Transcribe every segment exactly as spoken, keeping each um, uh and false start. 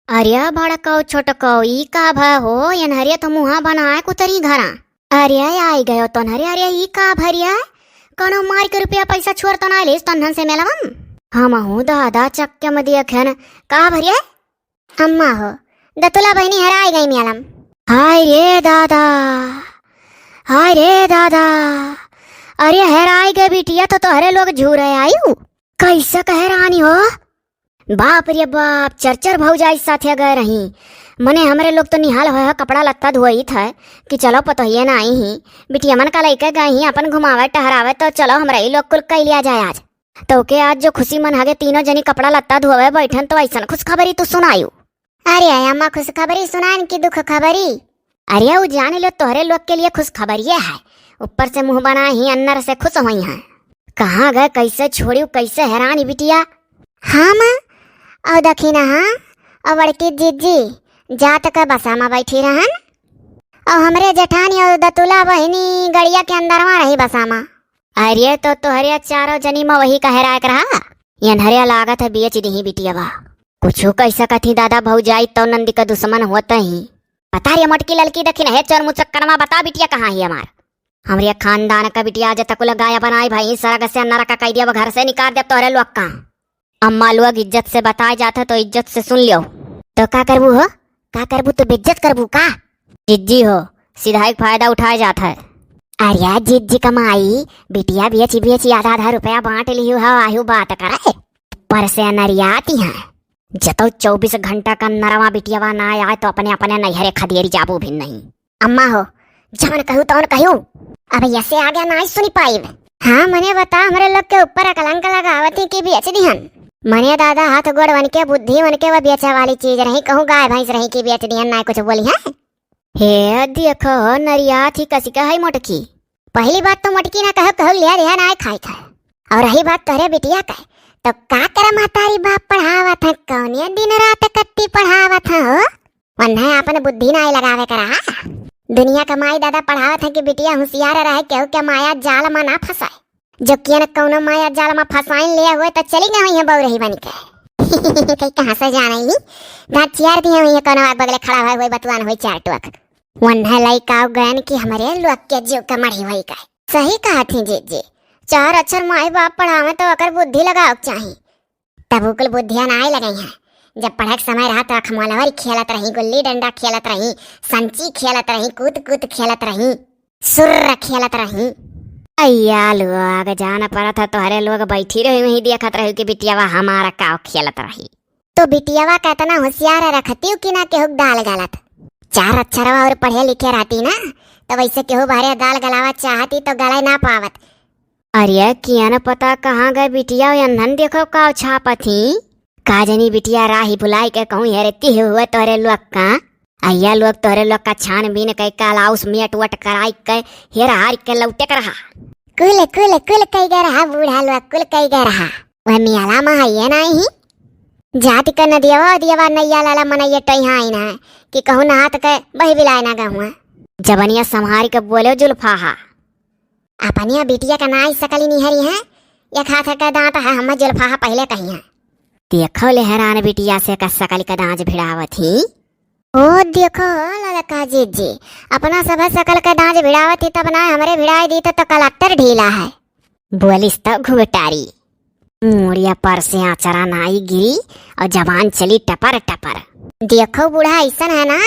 अरे बड़कौ छोटकौ, ई का भय हो? एन्हरे तो मुँहा बनाए कुतरी घरा। अरे आई गयो तोन्हरे, अरे ई का भरिया? कौनो मार के रुपया पैसा छोर तो ना लेस तोन्हन से मेलवा में? हमहू दादा चक्के में देखेन। का भरिया? अम्मा हो, दतुला बहिनी हेराई गई मेलम। हाय रे दादा, हाय रे दादा, अरे हेराई गए बिटिया तो तोहरे लोग झूरे आयु। कैसे कहे रानी हो? बाप रे बाप, चर चर भौजाई साथे गए रही। मने हमरे लोग तो निहाल होए है, कपड़ा लत्ता धोइत है कि चलो पतोहिए ना आई ही, बिटिया मन का लइके गए ही अपन घुमावे टहरावे, तो चलो हमरा ई लोग कुल कइ लिया जाए आज। तो के आज जो खुशी मन हगे तीनों जनी कपड़ा लत्ता धोवे बैठन तो ऐसन खुशखबरी तू सुनायु। अरे अम्मा, खुशखबरी सुनान की दुख खबरी? अरे उ जान लो तोहरे लोग के लिए खुशखबरिये है, ऊपर से मुँह बना ही अंदर से खुश होई हैं। कहाँ गए, कैसे छोड़ियो, कैसे हेरान ई बिटिया? हाँ माँ, और दखिना हाँ, और बड़की जीजी जात के बसा में बैठी रहन, और हमरे जेठानी और दतुला बहिनी गड़िया के अंदरवा रही बसा में। अरे तो तोहरे चारों जनी में वही का हेराए के रहा? एन्हरे लागत है बेच दिही बिटिया बा। कुछू कह सकत ही दादा, भौजाई तो नंदी का दुश्मन होत ही। पता रे मोटकी ललकी दखिन है चोर मुचक्कड़वा, बता बिटिया कहाँ ही हमार? हमरे खानदान का बिटिया आज तक गाय बनाई भाई, सरग से नरक कह दिया, घर से निकाल दे तोहरे लोग का। अम्मा लोग इज्जत से बताए जात है तो इज्जत से सुन लियो। तो का करबू हो? का करबू, तू बेइज्जत करबू का? जिज्जी हो, सीधा एक फायदा उठाए जात है। अरे जिज्जी कमाई, बिटिया बेच बेच आधा आधा रुपया बांट लिहू हो, आयु बात करे। पर से नरियाती हैं, जतौ चौबीस घंटा का नरवा बिटियावा ना आए तो अपने अपने नैहरे खदेरी जाबू भी नहीं। अम्मा हो, जवन कहू तवन कहू। अब ऐसे आगे ना सुनी पाइब। हाँ, मने बता, हमरे लोग के ऊपर कलंक लगावत ही कि बेच दिहन। मने दादा, हाथ गोड़ वनके, बुद्धि वनके, वह बेचे वाली चीज रही, कहूँ गाय भैंस रही कि बेच दिहन, ना कुछ बोली है। हे देखो, नरियात ही कसी का है मोटकी। पहली बात तो मोटकी ना कहो, कहू लिया दिया ना खाए था। और रही बात तोहरे बिटिया का, तो का करे महतारी बाप पढ़ावत है, कौने दिन रात कत्ती पढ़ावत है हो? वन्हे आपन बुद्धि नाई लगावे के रहा। दुनिया का माई दादा पढ़ावत है कि बिटिया हुसियार रहे, केहू के माया जाल में ना फंसाए। जो किया न कौनो माया जाल में फंसाइन ले हुए तो चली गई हुई है बौरही बन के। कहीं कहाँ से जाने ही? दाँत चियार दिए हुई है, कौनो आग बगले खड़ा हुए, हुए बतुआन हुई चार टुक। वन्हे लइका गयन कि हमरे लोग के जीव के मढ़ी हुई गए। सही कहा थी जीजी, चार अक्षर माई बाप पढ़ावे तो ओकर बुद्धि लगावे के चाही। तब उ कुल बुद्धिया ना आए लगई हैं। जब पढ़े के समय रहा तो अखमलवरी खेलत रही, गुल्ली डंडा खेलत रही, संची खेलत रही, कूद कूद खेलत रही, सुर्र खेलत रही। अइया लोग जान परत है, तोहरे लोग बैठी रही वहीं देखत रही कि बिटियावा हमारा का खेलत रही। तो बिटियावा का इतना होशियार रखती कि ना केहू दाल गलत। चार अक्षरवा और पढ़े लिखे रहती ना, तो वैसे केहू बारे दाल गलावा चाहती तो गले ना पावत। अरे किया न पता कहाँ गए बिटिया, एन्हन देखो का छापत ही। का जनी बिटिया राही भुलाई के कहूँ हेरती हुए तोहरे लोग का। अइया लोग तोहरे लोग का छानबीन कई काला उस मेट वट कराई के हेर हार के लौटे के रहा। कुल, कुल, कुल कई गए रहा बूढ़ा लोग, कुल कई गए रहा। वह मियाला में है ये नहीं। जाति का नदियावा, दियावा नैया लाला मनैया टैहा आइन है कि कहूँ नहात के बही बिलाए ना गहुआ। जबनिया संभारी के बोले जुल्फाहा। अपनिया बिटिया का नाई सकली निहरी है, एक हाथ का दांत है, हम जुल्फाहा पहले कही है। देखो ले हैरान बिटिया से का सकल का दांज भिड़ावत ही। ओ देखो ललका जीजी, अपना सब सकल का दांज भिड़ावत ही तब ना हमरे भिड़ाई दी तो, तो कलेक्टर ढीला है। बोलिस तो घुघटारी। मुड़िया पर से आचरा नाई गिरी और जबान चली टपर टपर। देखो बूढ़ा ऐसन है ना,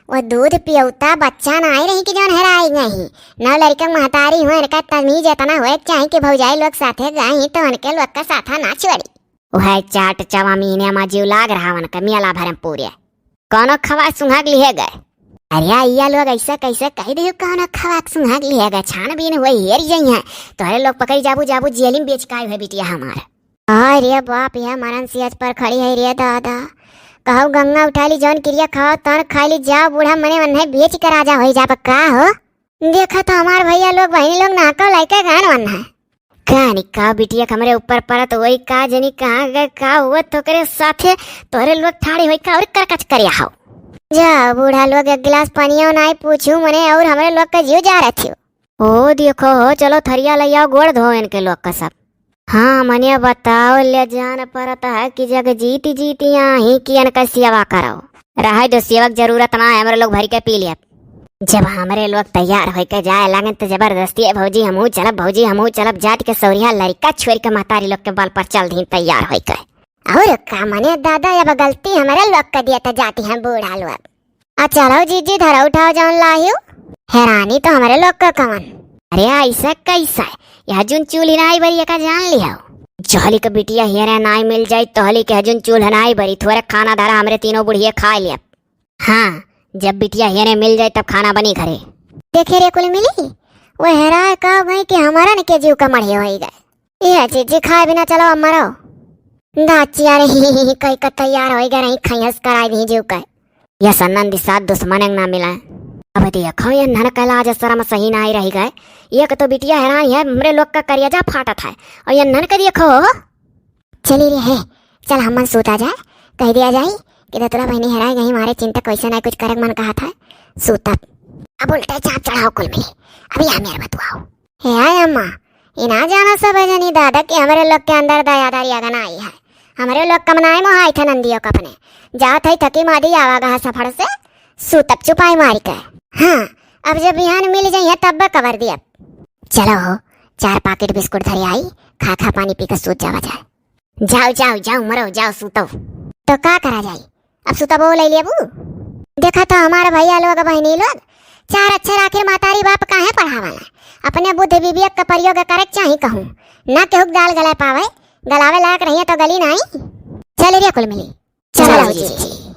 वो दूध पियौता बच्चा नाई रही कि जौन हेराई गई। नौ लड़का महतारी हुए, इनका तमीज इतना होए के चाही कि भौजाई लोग साथे गई तो उनके लोग का साथा ना छोड़ी। वह चाट चावा मीने मा जीव लाग रहा उनका मियाला भरम पूरे। कौनो खवा सुंघाग लिहे गए। अरे अइया लोग ऐसा कैसे कह दियो, कौनो खवा सुंघाग लिहे गए, छानबीन हुए हेर जाई है। तोहरे लोग पकड़ी जाबू, जाबू जेल में बेच काई हुए बिटिया हमार। अरे बाप, यह मरण सियज पर खड़ी है रे दादा। कहू गंगा उठाली जौन किरिया खाओ तन खाली जाओ, बूढ़ा मने वन्हे बेच के राजा होई जाब का हो? देखा तो हमार भैया लोग बहिनी लोग नाको लइके गान वन्हा। कहानी का बिटिया के हमरे ऊपर परत वही का जनी कहाँ गए का हुआ तो करे साथे तोरे लोग ठाड़ी होई का और करकच करिया हो। जा बूढ़ा लोग एक गिलास पानियो नाई पूछू मने और हमरे लोग का जीव जा रहे थियो। ओ देखो हो, चलो थरिया ले आओ, गोड़ धो इनके लोग का सब। हाँ, मने बताओ, ले जान परत है कि जग जीती जीती आही कि इनका सेवा करो। रहे दो, सेवा क जरूरत ना है, हमरे लोग भरि के पी लेब। जब हमरे लोग तैयार होइके जाए लागेन त जबरदस्ती, "ए भौजी, हमहू चलब, भौजी, हमहू चलब," जाति के सौरिया लड़िका छोरि के महतारी लोग के बल पर चल दीन तैयार होइके। और का मने दादा, अब गलती हमरे लोग क दिया त जाती हैं बूढ़ा लोग। आ चलो जीजी, धरा उठाओ जौन लाहियो। हैरानी तो हमरे लोग क कवन। अरे ऐसा कैसा है? यह जुन चूल्ह नाई बरी, एका जान लियाओ। जहली के बिटिया हियरे नाई मिल जाई, तहली के हजुन चूल्ह नाई बरी, थोरे खाना धरा, हमरे तीनों बुढ़िए खाए लिया। हाँ, जब बिटिया हियरे मिल जाई तब खाना बनी घरे। देखे रे कुल मिली, वो हेराए का गई कि हमारा न के जीव का मढ़िया होई गए। ये जीजी खाए बिना चलो अब मरो। दाची अरे ही, ही, ही, कई का तैयार होई गए रही, खैस कराई दी जीव का। यह सन्नन दिसात दुश्मन ना मिला। अब देखो, ये नन का लाज शरम सही नाई रही गए। एक तो बिटिया हेराई है, हमरे लोग का करियाजा फाटत है, और ये नन का देखो। चली रे है, चल हमन सूता जाए, कह दिया जाए कि दतुरा बहनी हेराई गई, मारे चिंता कैसे नाई कुछ करे मन कहा था, सूतब। अब उल्टे चाप चढ़ाओ कुल मिली, अभी हम यार बतुआओ। हे आय अम्मा, ई ना जाना सब जनी दादा कि हमरे लोग के अंदर दया दरिया गना आई है। हमरे लोग कमनाए मोहाई थे नंदियों का अपने। जात है थकी मादी आवा गहा सफर से, सूतब चुपाई मारी के। हाँ, अब जब बिहान मिल जाई है तब कबर दियब। चलो हो, चार पाकिट बिस्कुट धरे आई, खा खा पानी पी के सूत जावा जाए। जाओ, जाओ, जाओ, मरो, जाओ, सूतो। तो का करा जाई? अब सुतबो ले लेबू। देखा तो हमार भैया लोग, बहनी लोग, चार अक्षर आखिर मातारी बाप काहे पढ़ावला? अपने बुद्धि विवेक का प्रयोग करे के चाही कहूँ। ना केहू के दाल गलाए पावे, गलावे लायक रहिए तो गली नाई। चल रे कुल मिली। चलो चलो जी। जी।